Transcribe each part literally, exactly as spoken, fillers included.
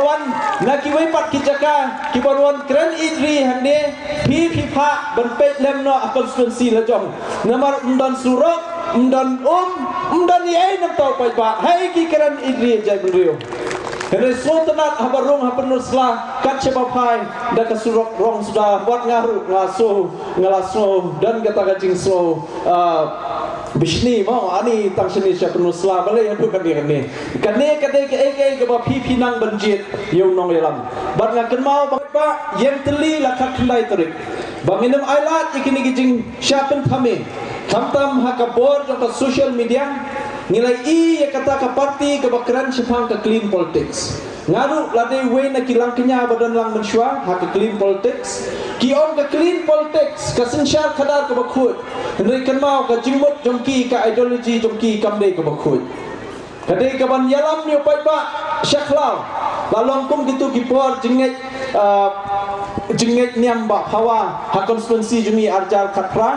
Wan na kiwei pat ki jaka kiba wan kren ïeit ri hangne, phi phi phah ban peit lem noh ha constituency la jong. Namar ym don surok, ym don um, ym don ei ei namar u paidbah. Haei ki kren ïeit ri jaitbynriew. Hynrei sngewtynnat haba rung ha Pynursla kat shaba phai da ka surok rong suda, wat nga ruh nga sngew, nga la sngew don kata ka jingsngew, ah, bishni mo, ani tang shane sha Pynursla balei haduh kane kane. Kane ka dei kaei kaei kaba phi phi nang ban jied ïa u nongïalam. Bad nga kynmaw ba, ba ïeng tylli la khatkhyndai tarik ba ngin ym ailad ïa kine ki jingshah pynthame. Khamtam ha ka bor jong ka social media ngi la ïohi ïa kata ka party kaba kren shaphang ka clean politics. Nga ruh la dei uwei na ki langkñia ba don lang mynshuwa ha ka clean politics. Ki ong ka clean politics ka synshar khadar kaba khuid. Hynrei kynmaw ka jingmut jong ki, ka ideology jong ki kam dei kaba khuid. Ka dei kaban ïalam ïa u paidbah sha khlaw. La long kum kito ki por jingngeit, ah, jingngeit niam bah phawa ha constituency jong ngi arjar khatphra.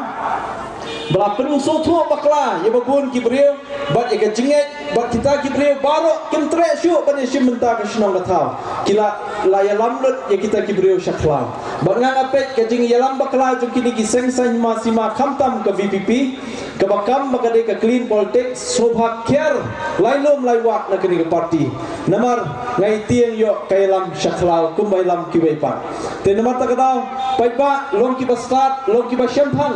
Ba la pynsngewthuh bakla ïa ba bun ki briew bad ïa ka jingngeit bad kita ki briew baroh kim treh shuh ban ïashim bynta ka shnong ka thaw. Ki la, la ïalam lut ïa kita ki briew sha khlaw. Bad nga nga peit ka jingïalam bakla jong kine ki seng saiñ hima sima khamtam ka V P P. Kaba kam ba ka dei ka clean politics, sngewbha kiar lai lum lai wah na kane ka party. Namar nga ïatieng ïoh ka ïalam sha khlaw kumba ïalam kiwei pat. Te namar ta ka daw, paidbah, long kiba stad, long kiba shemphang.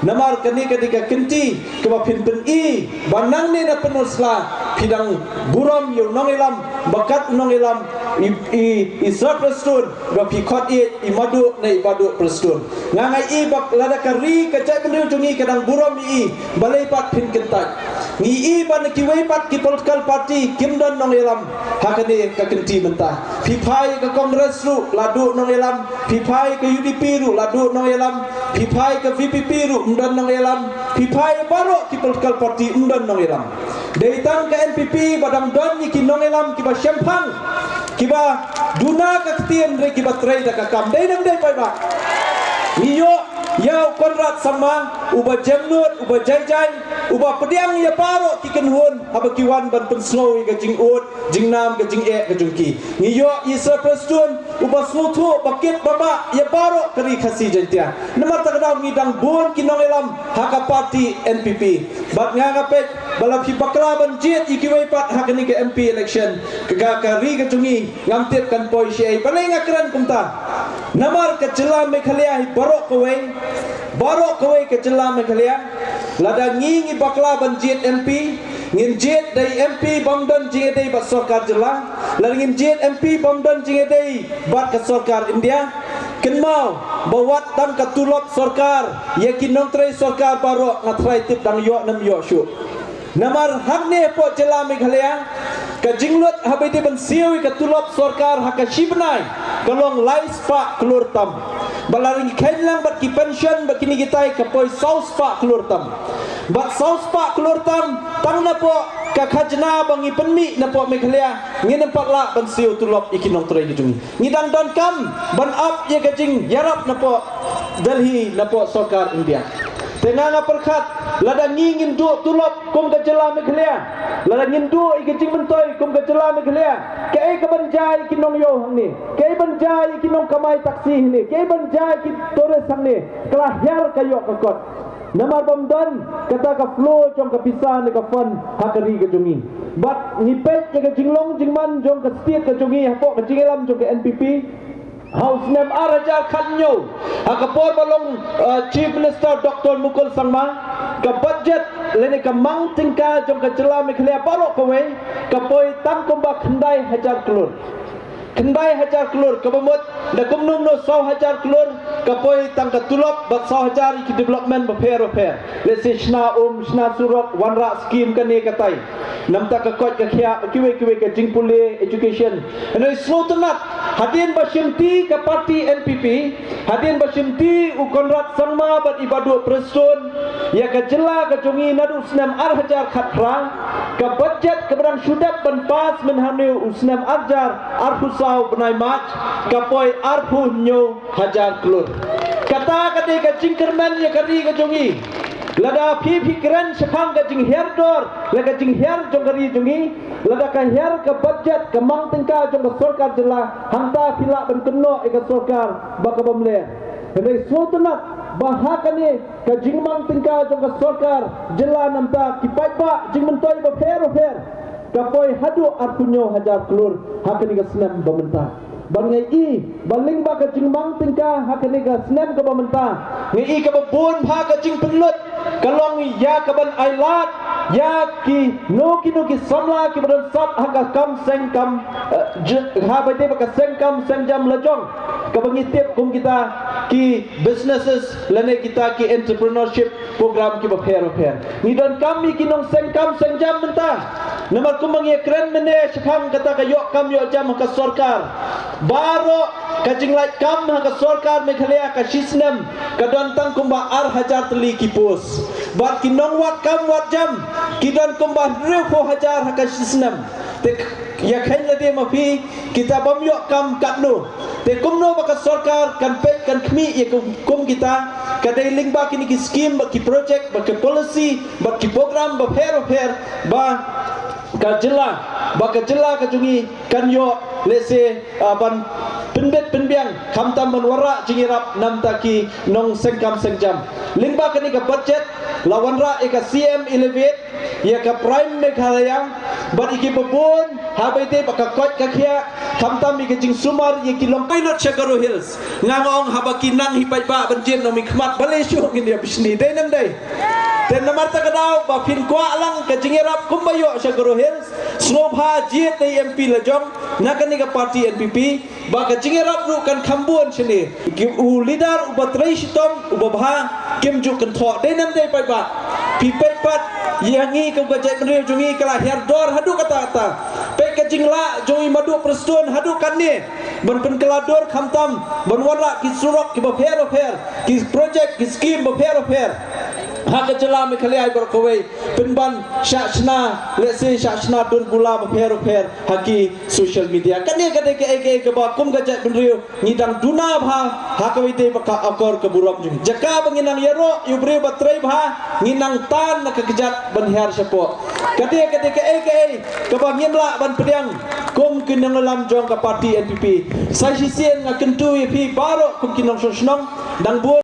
Namar kane ka dei ka kynti kaba phin pyni ba nangne na Pynursla phi dang burom ïa u nongïalam, ba kat u nongïalam i, i, i Sir Prestone, ba phi khot ïa i Madu ne i Badu Prestone. Nga nga i ba lada ka ri ka jaitbynriew jong ngi ka dang burom ïa i, balei pat phin kyntait? Ngi i ba na kiwei pat ki political party kim don nongïalam ha kane ka kynti mynta. Phi phai ka Congress ruh la duh nongïalam, phi phai ka U D P ruh la duh nongïalam, phi phai ka V P P ruh ym don nongïalam, phi phai baroh ki political party ym don nongïalam. Dei tang ka N P P ba dang don ïa ki nongïalam kiba shemphang, kiba duna ka ktien re kiba trei da ka kam. Dei nang dei paidbah. Ngi ïoh ïa u Conrad Sangma, uba jemnud, uba jaijai, uba pdiang ïa baroh ki kynhun haba ki wan ban pynsngew ïa ka jingud jingnam ka jingeh ka jong ki. Ngi ïoh ïa Sir Prestone uba sngewthuh ba kit ba bah ïa baroh ka ri Khasi Jaintia. Namar ta ka daw ngi dang bun ki nongïalam ha ka party N P P. Bad nga nga peit ba la phi bakla ban jied ïa kiwei pat ha kane ka M P election, ka, ka, ka ri ka jong ngi ngam tip kan poi shaei. Balei nga kren kumta? Namar ka jylla Meghalaya hi baroh kawei, baroh kawei ka jylla Meghalaya, lada ngi ngi bakla ban jied M P, ngin jied da i M P bym don jingïadei bad sorkar jylla. Lada ngin jied M P bym don jingïadei bad ka sorkar India. Kynmaw ba wat tang ka tulop sorkar ïa ki nongtrei sorkar baroh nga trai tip dang ïoh nam ïoh shuh. Namar hangne hapoh jylla Meghalaya ka jinglut haba ïadei ban siew ïa ka tulop sorkar ha ka shi bnai ka long lai spah klur tam. Ba la ring kheiñ lang bad ki pension bad kine kitai ka poi saw spah klur tam. Bad saw spah klur tam tang napoh ka khajna ba ngi pynmih napoh Meghalaya ngin ym pat lah ban siew tulop ïa ki nongtrei ki jong ngi. Ngi dang donkam ban ap ïa ka jingïarap napoh Delhi napoh sorkar India. Te nga nga pyrkhat lada ngi ngin duh tulop kum ka jylla Meghalaya, lada ngin duh ïa ka jingmyntoi kum ka jylla Meghalaya, kaei kaban jia ïa ki nongïew hangne, kaei ban jia ïa ki nongkamai taxi hangne, kaei ban jia ïa ki tourist hangne, ka la hiar ka ïoh ka kot. Namar bym don kata ka flow jong ka pisa ne ka fund ha ka ri ka jong ngi. Bad ngi peit ïa ka jinglong jingman jong ka state ka jong ngi hapoh ka jingïalam jong ka N P P. Ha u snem ar hajar khathynñiew ha ka por ba long, uh, Chief Minister Doctor Mukul Sangma, ka budget lane ka mang tyngka jong ka jylla Meghalaya baroh kawei ka poi tang kumba khyndai hajar klur. Khyndai hajar klur, kaba mut da kumno kumno saw hajar klur ka poi tang ka tulop bad saw hajar ïa ki development bapher bapher. Lehse shna um, shna surok, wanrah skim kane katai. Namta ka koit ka khiah, kiwei kiwei ka jingpule, education. Hynrei sngewtynnat, hadien ba shimti ka party N P P, hadien ba shimti u Conrad Sangma bad i Bah Duh Prestone ïa ka jylla ka jong ngi naduh snem ar hajar khatphra, ka budget kaba dang shu dep ban pass mynhynne u snem ar hajar arphew saw bnai March ka poi arphew hynñiew hajar klur. Kata ka dei ka jingkyrmen ïa ka ri ka jong ngi. Lada phi phi kren shaphang ka jinghiar dor, la ka jinghiar jong ka ri jong ngi, lada ka hiar ka budget ka mang tyngka jong ka sorkar jylla, hangta phi lah ban kynnoh ïa ka sorkar ba ka bym leh. Hynrei sngewtynnat ba ha kane ka jingmang tyngka jong ka sorkar jylla namar ki paidbah jingmyntoi bapher bapher ka poi haduh arphew hynñiew hajar klur ha kane ka snem ba mynta. Bad nga i ba lyngba ka jingmang tyngka ha kane ka snem kaba mynta, nga i kaba bun bha ka jingpynlut ka long ïa kaban ailad ïa kino kino ki samla kiba don sap ha ka kam seng kam, eh, j-, ha ba dei ba ka seng kam seng jam la jong, kaba ngi tip kum kita ki businesses lane kita ki entrepreneurship program kiba pher bapher. Ngi donkam ïa ki nongseng kam seng jam mynta. Namar kumba ngi kren mynne shaphang kata ka ïoh kam ïoh jam ha ka sorkar, baroh ka jinglait kam ha ka sorkar Meghalaya ka shisnem ka don tang kumba ar hajar tylli ki post. Bad ki nongwad kam wad jam ki don kumba hynriewphew hajar ha ka shisnem. Te ïa kheiñ lade ma phi, kita bym ïoh kam katno. Te kumno ba ka sorkar kan peit kan khmih ïa kum, kum kita, ka dei lyngba kine ki skim bad ki project bad ki policy bad ki program bapher bapher ba ka jylla, ba ka jylla ka jong ngi kan ïoh lehse, ah, ban pynbit pynbiang khamtam ban wanrah jingïarap namar ki nongseng kam seng jam. Lyngba kane ka budget la wanrah ïa ka C M Elevate, ïa ka Prime Meghalaya, bad ïa ki babun ha ba ïadei bad ka koit ka khiah, khamtam ïa ka jingsumar ïa ki long pilot sha Garo Hills. Nga nga ong haba ki nang hi paidbah ban jied nongmihkhmat balei shuh ngin ïa bishni, dei ne ym dei? Te namar kata ka daw ba phin kwah lang ka jingïarap kumba ïoh sha Garo Hills, sngewbha jied na i M P la jong na kane ka party N P P, ba ka jingïarap ruh kan kham bun shane. Ki u leader uba trei shitom uba bha kim ju kynthoh, dei ne ym dei paidbah? Phi peit pat ïa ngi kum ka jaitbynriew jong ngi ka la hiar dor haduh katta katta. Peit ka jinglah jong i Madu Prestone haduh katne ban pynkylla dur khamtam ban wanrah ki surok kiba pher bapher, ki project ki skim bapher bapher ha ka jylla Meghalaya baroh kawei, pynban shah shna, lehse shah shna dur bula bapher bapher ha ki social media. Kane ka dei kaei kaei kaba kum ka jaitbynriew ngi dang duna bha ha kaba ïadei bad ka akor ka burom jong ngi. Jaka ba ngi nang ïaroh ïa u briew ba trei bha, ngi nang tan na ka kjat ban hiar shapoh. Ka dei, ka dei kaei kaei kaba ngim lah ban pdiang kum ki nongïalam jong ka party N P P. Sa shisien nga kyntu ïa phi baroh kum ki nongshong shnong, dang bun